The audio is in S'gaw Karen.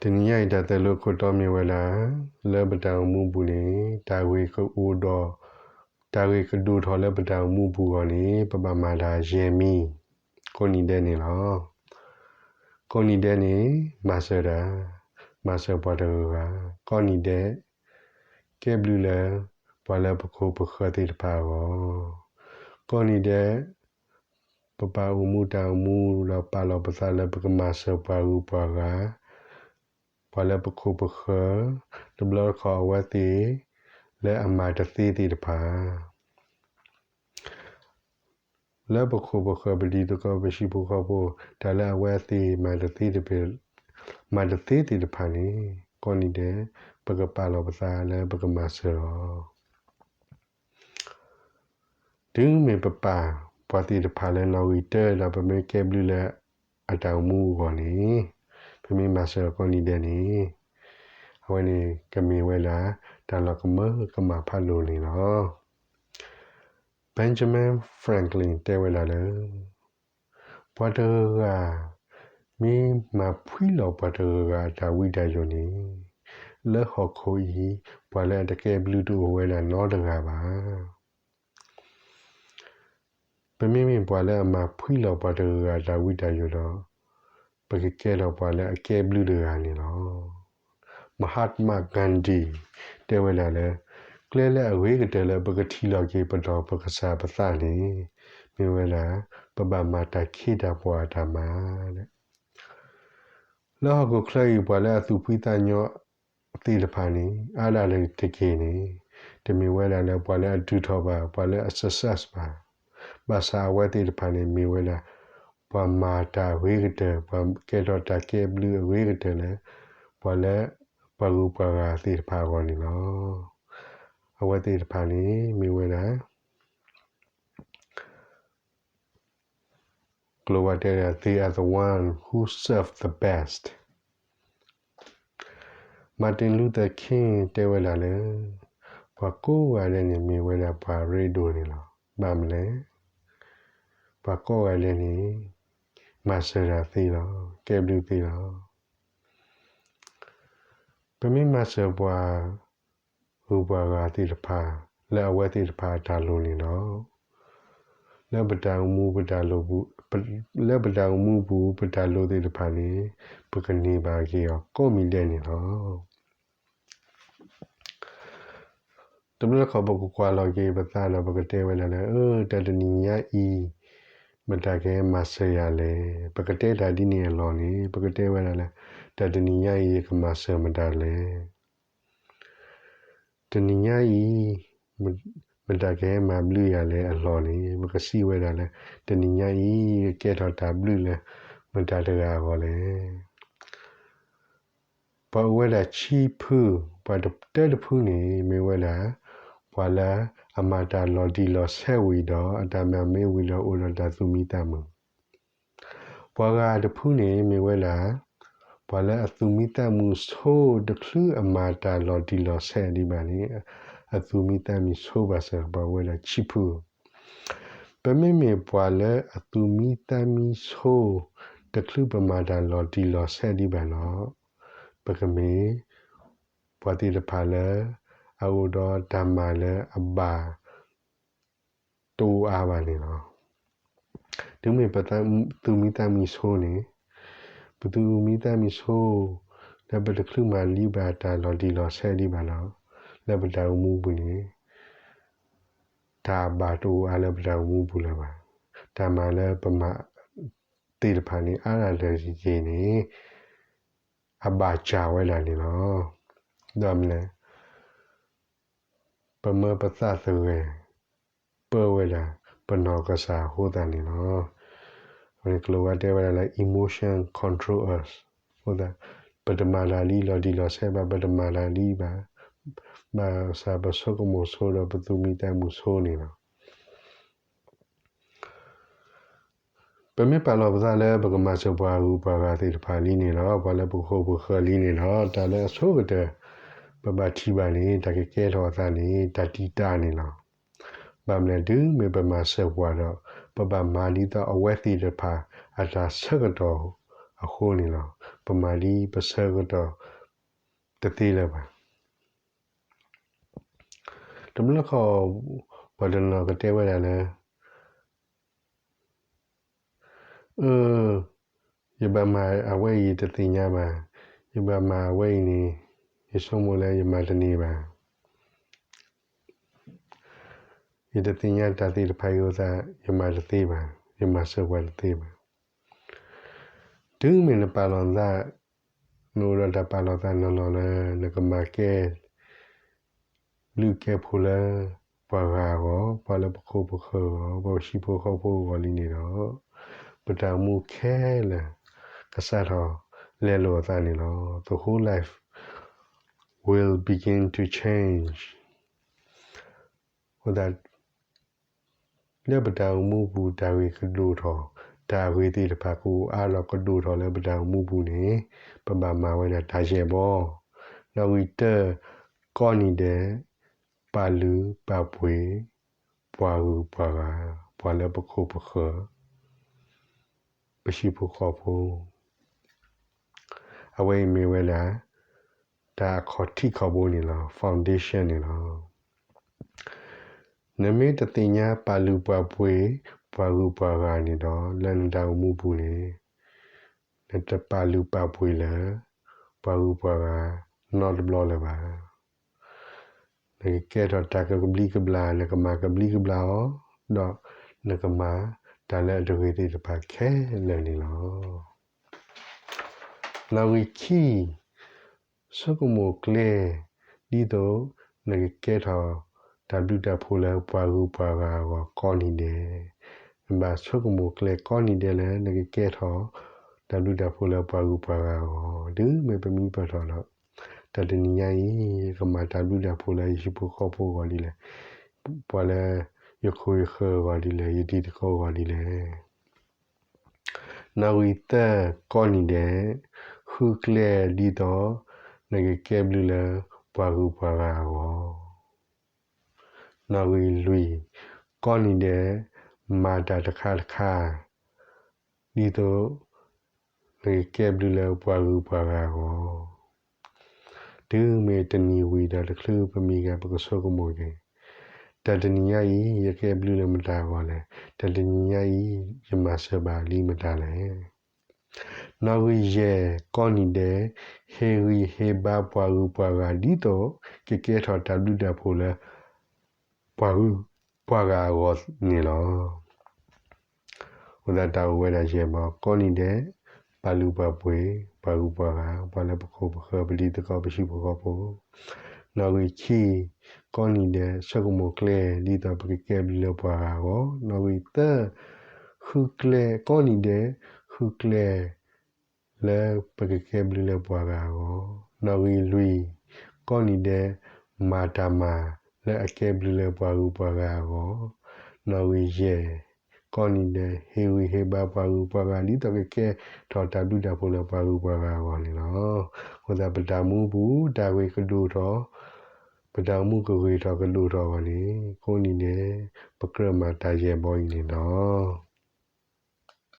တနံၤညါအံၤတၢ်သိၣ်လိခိၣ်တီမ့ၢ်ဝဲဒၣ် လၢပတၢ်အိၣ်မူပူၤန့ၣ် တၢ်ဂ့ၢ်ကအိၣ်ဒီး တၢ်ဂ့ၢ်ကဒိၣ်ထီၣ်လၢပတၢ်အိၣ်မူပူၤအဂီၢ်န့ၣ် ပဘၣ်မၤတၢ်ယဲၢ်မံၤ, ကိးနံၤဒဲးန့ၣ်လီၤ. ကိးနံၤဒဲးန့ၣ် မၤစၢၤတၢ်, မၤစၢၤပှၤတဂၤဂၤ, ကိးနံၤဒဲး ကဲဘျုးလၢ ပှၤလၢပခိၣ်ပဃၢၤသ့ၣ်တဖၣ်အဂီၢ်, ကိးနံၤဒဲး ပဘၣ်အိၣ်မူတၢ်အိၣ်မူဒီးပာ်လီၤပသးလၢပကမၤစၢၤပှၤဂုၤပှၤဂၤ, ပှၤလၢပခိၣ်ပဃၢၤ, တဘျီတခီၣ်အဝဲသ့ၣ် လၢအမၤတသ့သ့ၣ်တဖၣ် လၢပခိၣ်ပဃၢၤပတံၤသကိးပဟံၣ်ဖိဃီဖိ တၢ်လၢအဝဲသ့ၣ်မၤတသ့သ့ၣ်တဖၣ်, မၤတသ့သ့ၣ်တဖၣ်န့ၣ် ကိးနံၤဒဲး ပကပာ်လီၤပသးလၢပကမၤစၢၤအီၤ. Benjamin ပပၢ်ပှၤသ့ၣ်တဖၣ်လၢနီၣ်ဂံၢ်တၢဒီး ပမ့ၢ်ကဲဘျုးလၢအတၢ်အိၣ်မူအဂီၢ်န့ၣ် ပမ့ၢ်မၤစၢၤအီၤကိးနံၤဒဲးန့ၣ် အဝဲန့ၣ်ကမ့ၢ်ဝဲဒၣ် တၢ်လီၤကမၢကမၣ်ဖးဒိၣ်န့ၣ်လီၤ. Benjamin Franklin တဲဝဲဒၣ်လၢ ပှၤတဂၤဂၤ မ့ၢ်မၤဖှံလီၤပှၤတဂၤဂၤအတၢ်ဝံတၢ်ယိာ်န့ၣ် လၢဟီၣ်ခိၣ်အံၤ ပှၤလၢအတကဲဘျုးတအိၣ်ဝဲဒၣ်နီတဂၤဘၣ်. ပမ့မ့ၢ်ပှၤလၢအမၤဖှံလီၤပှၤတဂၤဂၤအတၢ်ဝံတၢ်ယိာ်ဒီး ပကကဲထီၣ်ပှၤလၢအကဲဘျုးတဂၤန့ၣ်လီၤ. Mahatma Gandhi တဲဝဲဒၣ်လၢ ကျဲလၢအဂ့ၤကတၢၢ်လၢပကထံၣ်လီၤက့ၤပနီၢ်ပကစၢ်ပသးန့ၣ် မ့ၢ်ဝဲဒၣ် ပဘၣ်မၤတၢ်ခ့တၢ်ပှၤအတၢ်မၤ လၢဟီၣ်ခိၣ်ချၢအံၤ ပှၤလၢအသူၣ်ဖှံသးညီသ့ၣ်တဖၣ်န့ၣ် အါဒၣ်တက့ၢ်န့ၣ် တမ့ၢ်ဝဲဒၣ်လၢပှၤလၢအဒုးထီၣ်ဘၣ် ပှၤလၢအ success ဘၣ်. ဘၣ်ဆၣ်အဝဲသ့ၣ်တဖၣ်န့ၣ် မ့ၢ်ဝဲဒၣ် ပှၤမၤတၢ်အဂ့ၤကတၢၢ် ပှၤကဲထီၣ်တၢ်ကဲဘျုးအဂ့ၤကတၢၢ်လၢ ပှၤလၢ ပှၤဂုၤပှၤဂၤသ့ၣ်တဖၣ်အဂီၢ်န့ၣ်လီၤ. အဝဲသ့ၣ်တဖၣ်န့ၣ် မ့ၢ်ဝဲဒၣ် ကျိာ်ဝဲတဲဒၣ် they are the one who serve the best. Martin Luther King တဲဝဲဒၣ်လၢ ပှၤကိးဂၤဒဲးန့ၣ် မ့ၢ်ဝဲဒၣ်ပှၤရ့ဒိၣ်န့ၣ်လီၤ. ဘၣ်မနုၤလဲၣ်, ပှၤကိးဂၤဒဲးန့ၣ် မၤစၢၤတၢ်သ့လီၤ, ကဲဘျုးသ့လီၤ. ပမ့ၢ်မၤစၢၤပှၤ ဂုၤပှၤဂၤသ့ၣ်တဖၣ် လၢအဝဲသ့ၣ်တဖၣ်အတၢ်လိၣ်န့ၣ်လီၤ. လၢပတၢ်အိၣ်မူ လၢပတၢ်အိၣ်မူပူၤ ပတၢ်လိၣ်သ့ၣ်တဖၣ်န့ၣ် ပကန့ၢ်ဘၣ်က့ၤအီၤကိးမံၤဒဲးန့ၣ်လီၤ. တဘျီတခီၣ်ပကကွၢ်လီၤက့ၤပသးဒီး ပကတဲဝဲဒၣ်လၢ အၢ တၢ်တနံၤညါအံၤ မတၤကဟဲမၤစၢၤယၤလဲၣ်. ပကတဲတၢ်ဒ်န့ၣ်အလီၢ်န့ၣ် ပကတဲဝဲဒၣ်လၢ တၢ်တနံၤညါအံၤ ယကမၤစၢၤမတၤလဲၣ်. တနံၤညါအံၤ မတၤကဟဲမၤဘျုးယၤလဲၣ်အလီၢ်န့ၣ် ပကစံးဝဲဒၣ်လၢ တနံၤညါအံၤ ယကဲထီၣ်တၢ်ဘျုးလၢ မတၤတဂၤအဂီၢ်လဲၣ်. ပှၤအိၣ်ဝဲဒၣ်ခံဖု, ပှၤတၢတဖုန့ၣ် မ့ၢ်ဝဲဒၣ် ပှၤလၢအမၤတၢ်လီၤတံၢ်လီၤဆဲးဝံၤဒီး အတၢ်မၤမ့ၢ်ဝံၤဒီးအိၣ်ဒီးတၢ်သူၣ်မံသးမုာ် ပှၤဂၤတဖုန့ၣ် မ့ၢ်ဝဲဒၣ် ပှၤလၢအသူၣ်မံသးမုာ်ဆိ တချုးအမၤတၢ်လီၤတံၢ်လီၤဆဲးဒံးဘၣ်န့ၣ် အသူၣ်မံသးမုာ်ဆိဘၣ်စၢၤ ပှၤဝဲဒၣ်ခံဖု. ပမ့မ့ၢ်ပှၤလၢအသူၣ်မံသးမုာ်ဆိ တချုးပမၤတၢ်လီၤတံၢ်လီၤဆဲးဒံးဘၣ်န့ၣ် ပကမ့ၢ် ပှၤသ့ၣ်တဖၣ်လၢ အအိၣ်ဒီးတၢ်မၤလၢအဘၣ် တအိၣ်အါဘၣ်န့ၣ်လီၤ. တုၤမ့ၢ်ပသူၣ်မံသးမုာ်ဆိန့ၣ် ပသူၣ်မံသးမုာ်ဆိ လၢပတချုးမၤလံဘၣ်တၢ်လီၤတံၢ်လီၤဆဲးဒံးဘၣ်ဒီး လၢပတၢ်အိၣ်မူပူၤန့ၣ် တၢ်ဘၣ်တအိၣ်အါလၢပတၢ်အိၣ်မူပူၤလၢၤဘၣ်. တၢ်မၤလၢပမၤသ့ၣ်တဖၣ်န့ၣ် အါဒၣ်တက့ၢ်န့ၣ် အဘၣ်စၢ်ဝဲဒၣ်န့ၣ်လီၤ. ဒီးမနုၤလဲၣ် ပမၢပသးသဂၢၢ် ပၢဝဲဒၣ် ပနီၢ်ကစၢ်အဃိသတးန့ၣ်လီၤ. ကျိာ်ဝဲတဲဝဲဒၣ်လၢ emotion control us အဃိသတး ပတမၤတၢ်လံလီၤတံၢ်လီၤဆဲးဘၣ်, ပတမၤတၢ်လံဘၣ်, ဘၣ်ဆၣ်ပဆိကမိၣ်ဆိဒီးပသူၣ်မံသးမုာ်ဆိန့ၣ်လီၤ. ပမ့ၢ်ပာ်လီၤပသးလၢပကမၤစၢၤပှၤဂုၤပှၤဂၤသ့ၣ်တဖၣ်လံန့ၣ်ဒီး ပှၤလၢပခိၣ်ပဃၢၤလံန့ၣ်ဒီး တၢ်လၢအဆိကတၢၢ် ပဘၣ်ထံၣ်ဘၣ်န့ၣ် တၢ်ကကဲထီၣ်အသးန့ၣ် တၢ်တံာ်တာ်န့ၣ်လီၤ. ဘၣ်မနုၤလဲၣ် တုၤမ့ၢ်ပမၤစၢၤပှၤဒီး ပဘၣ်မၤဒ်သိးအဝဲသ့ၣ်တဖၣ်အတၢ်ဆၢကတီၢ်အဃိန့ၣ်လီၤ. ပမၤဒ်ပဆၢကတီၢ်တသ့လၢၤဘၣ်. တဘျီဃီ ပှၤတနီၤကတဲဝဲဒၣ်လၢ အၢ ယဘၣ်မၤအဝဲအံၤ ယတသ့ၣ်ညါဘၣ်, ယဘၣ်မၤအဝဲအံၤန့ၣ် ယဆိကမိၣ်လၢယမၤတန့ၢ်ဘၣ်, ယတသ့ၣ်ညါတၢ်သ့ၣ်တဖၣ်အံၤအဃိသတး ယမၤတသ့ဘၣ်, ယမၤစၢၤပှၤတသ့ဘၣ်. တုၤမ့ၢ်နပာ်လီၤနသး, နအိၣ်ဒီးတၢ်ပာ်လီၤသးနီၢ်နီၢ်လၢ နကမၤကဲ ဘျုးကဲဖှိၣ်လၢ ပှၤဂၤအဂီၢ်, ပှၤလၢပခိၣ်ပဃၢၤအဂီၢ်, ပှၤဟံၣ်ဖိဃီဖိအဂီၢ်လံန့ၣ်ဒီး, ပတၢ်အိၣ်မူခဲလၢာ် ကစးထီၣ်လဲလိာ်အသးန့ၣ်လီၤ. The whole life will begin to change. အဃိသတး လၢပတၢ်အိၣ်မူပူၤ တၢ်ဂ့ၢ်ကဒိၣ်ထီၣ်, တၢ်ဂ့ၢ်သ့ၣ်တဖၣ်ကအိၣ်အါထီၣ်ကဒိၣ်ထီၣ်လၢပတၢ်အိၣ်မူပူၤန့ၣ် ပဘၣ်မၤဝဲဒၣ်တၢ်ယဲၢ်ဘီ. နီၣ်ဂံၢ်တၢ, ကိးနံၤဒဲး ပာ်လုၢ်ပာ်ပှ့ၤ ပှၤဂုၤပှၤဂၤ, ပှၤလၢပခိၣ်ပဃၢၤ, ပဟံၣ်ဖိဃီဖိ အဝဲအံၤမ့ၢ်ဝဲဒၣ် တၢ်အခီၣ်ထံးခီၣ်ဘိန့ၣ်လီၤ, foundation န့ၣ်လီၤ. နမ့ၢ်တသ့ၣ်ညါပာ်လုၢ်ပာ်ပှ့ၤ ပှၤဂုၤပှၤဂၤန့ၣ်ဒီး လၢနတၢ်အိၣ်မူပူၤန့ၣ် နတပာ်လုၢ်ပာ်ပှ့ၤလၢ ပှၤဂုၤပှၤဂၤနီတဘျီလၢၤဘၣ်. နကကဲထီၣ်တၢ်ကဘျံးကဘျၣ်, နကမၤကဘျံးကဘျၣ်အီၤ, ဒီးနကမၤတၢ်လၢအတဂ့ၤသ့ၣ်တဖၣ်ခဲလၢာ်န့ၣ်လီၤ. နီၣ်ဂံၢ်ခံ, ဆိကမိၣ်ကျဲ ဒ်သိး နကကဲထီၣ်တၢ်ဘျုးတၢ်ဖှိၣ်လၢပှၤဂုၤပှၤဂၤအဂီၢ်ကိးနံၤဒဲး. နဘၣ်ဆိကမိၣ်ကျဲကိးနံၤဒဲးလၢ နကကဲထီၣ် တၢ်ဘျုးတၢ်ဖှိၣ်လၢပှၤဂုၤပှၤဂၤအဂီၢ်, တုၤမ့ၢ်ပမံပထီၣ်ဒီး တၢ်တနံၤညါအံၤ ယကမၤတၢ်ဘျုးတၢ်ဖှိၣ်လၢယဟံၣ်ဖိဃီဖိအဂီၢ်ဒ်လဲၣ်, ပှၤလၢယခိၣ်ယဃၢၤအဂီၢ်ဒ်လဲၣ်, ယတံၤသကိးအဂီၢ်ဒ်လဲၣ်. နီၣ်ဂံၢ်သၢ, ကိးနံၤဒဲး ဃုကျဲဒ်သိး နကကဲဘျုးလၢ ပှၤဂုၤပှၤဂၤအဂီၢ်. နီၣ်ဂံၢ်လွံၢ်, ကိးနံၤဒဲး မၤတၢ်တခါတခါ ဒ်သိး နကကဲဘျုးလၢပှၤဂုၤပှၤဂၤအဂီၢ်. တုၤမ့ၢ်တနံၤဝံၤဒီးတချုးပမံၤဂၤ ပကဆိကမိၣ်က့ၤ, တၢ်တနံၤညါအံၤ ယကဲဘျုးလၢမတၤအဂီၢ်လဲၣ်, တၢ်တနံၤညါအံၤ ယမၤစၢၤဘၣ်လံမတၤလဲၣ်. နီၣ်ဂံၢ်ယဲၢ်, ကိးနံၤဒဲး ဟ့ၣ်ဂံၢ်ဟ့ၣ်ဘါပှၤဂုၤပှၤဂၤ ဒ်သိး ကကဲထီၣ်တၢ်ဘျုးတၢ်ဖှိၣ်လၢ ပှၤဂုၤပှၤဂၤအဂီၢ်န့ၣ်လီၤ. အဃိသတးတၢ်အိၣ်ဝဲဒၣ်ယဲၢ်ဘီ, ကိးနံၤဒဲး ပာ်လုၢ်ပာ်ပှ့ၤ ပှၤဂုၤပှၤဂၤ, ပှၤလၢပခိၣ်ပဃၢၤ ပတံၤသကိး ပဟံၣ်ဖိဃီဖိ. နီၣ်ဂံၢ်ခံ, ကိးနံၤဒဲး ဆိကမိၣ်ကျဲ ဒ်သိးပကကဲဘျုးလၢပှၤဂၤအဂီၢ်. နီၣ်ဂံၢ်သၢ, ဃုကျဲ, ကိးနံၤဒဲး ဃုကျဲ လၢပကကဲဘျုးလၢပှၤဂၤအဂီၢ်. နီၣ်ဂံၢ်လွံၢ်, ကိးနံၤဒဲး မၤတၢ်မၤလၢအကဲဘျုးလၢပှၤဂုၤပှၤဂၤအဂီၢ်. နီၣ်ဂံၢ်ယဲၢ်, ကိးနံၤဒဲး ဟ့ၣ်ဂံၢ်ဟ့ၣ်ဘါပှၤဂုၤပှၤဂၤ ဒ်သိးကကဲထီၣ်တၢ်ဘျုးတၢ်ဖှိၣ်လၢပှၤဂုၤပှၤဂၤအဂီၢ်န့ၣ်လီၤ. အဃိသတးပတၢ်မူပူၤ တၢ်ဂ့ၤကဒိၣ်ထီၣ်, ပတၢ်မူကဂ့ၤထီၣ်ကဒိၣ်ထီၣ်အဂီၢ်န့ၣ် ကိးနံၤဒဲး ပကြၢးမၤတၢ်ယဲၢ်ဘီအံၤန့ၣ်လီၤ.